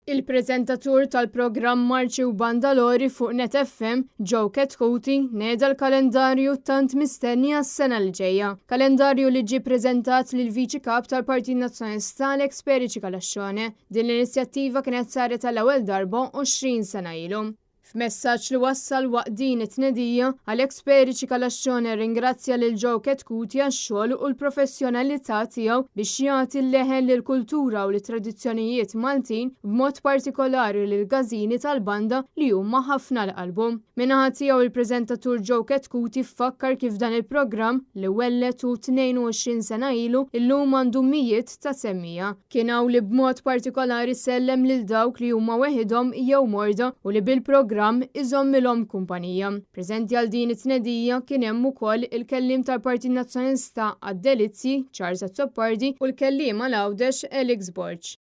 Il-preżentatur tal-programm Marċi u Bandalori fuq Net FM, Joe Chetcuti, neda l-kalendarju tant mistenni għas-sena li ġejja. Kalendarju li ġie preżentat lil Viċi Kap tal-Partit Nazzjonalista Alex Perici Calascione. Din l-inizjattiva kienet saret għall-ewwel darba 20 sena ilu. F'messaġġ li wassal waqt din it-tnedija, Alex Perici Calascione rringrazzja lil Joe Chetcuti għax-xogħol u l-professjonalità tiegħu biex jagħti l-leħen lill-kultura u lit-tradizzjonijiet Maltin b'mod partikolari lill-każini tal-banda li huma ħafna għal qalbu. Min-naħa tiegħu il-preżentatur Joe Chetcuti fakkar kif dan il-programm li welled hu 22 sena ilu illum għandu mijiet ta' semmiegħa. Kien hawn li b'mod partikolari sellem lil dawk li huma weħidhom jew morda u li bil-programm iżommilhom kumpanija. Preżenti għal din it-tnedija kien hemm ukoll il-kelliem tal-Partit Nazzjonalista għad-Delizzji, Charles Azzopardi u l-kelliem għal Għawdex, Alex Borg.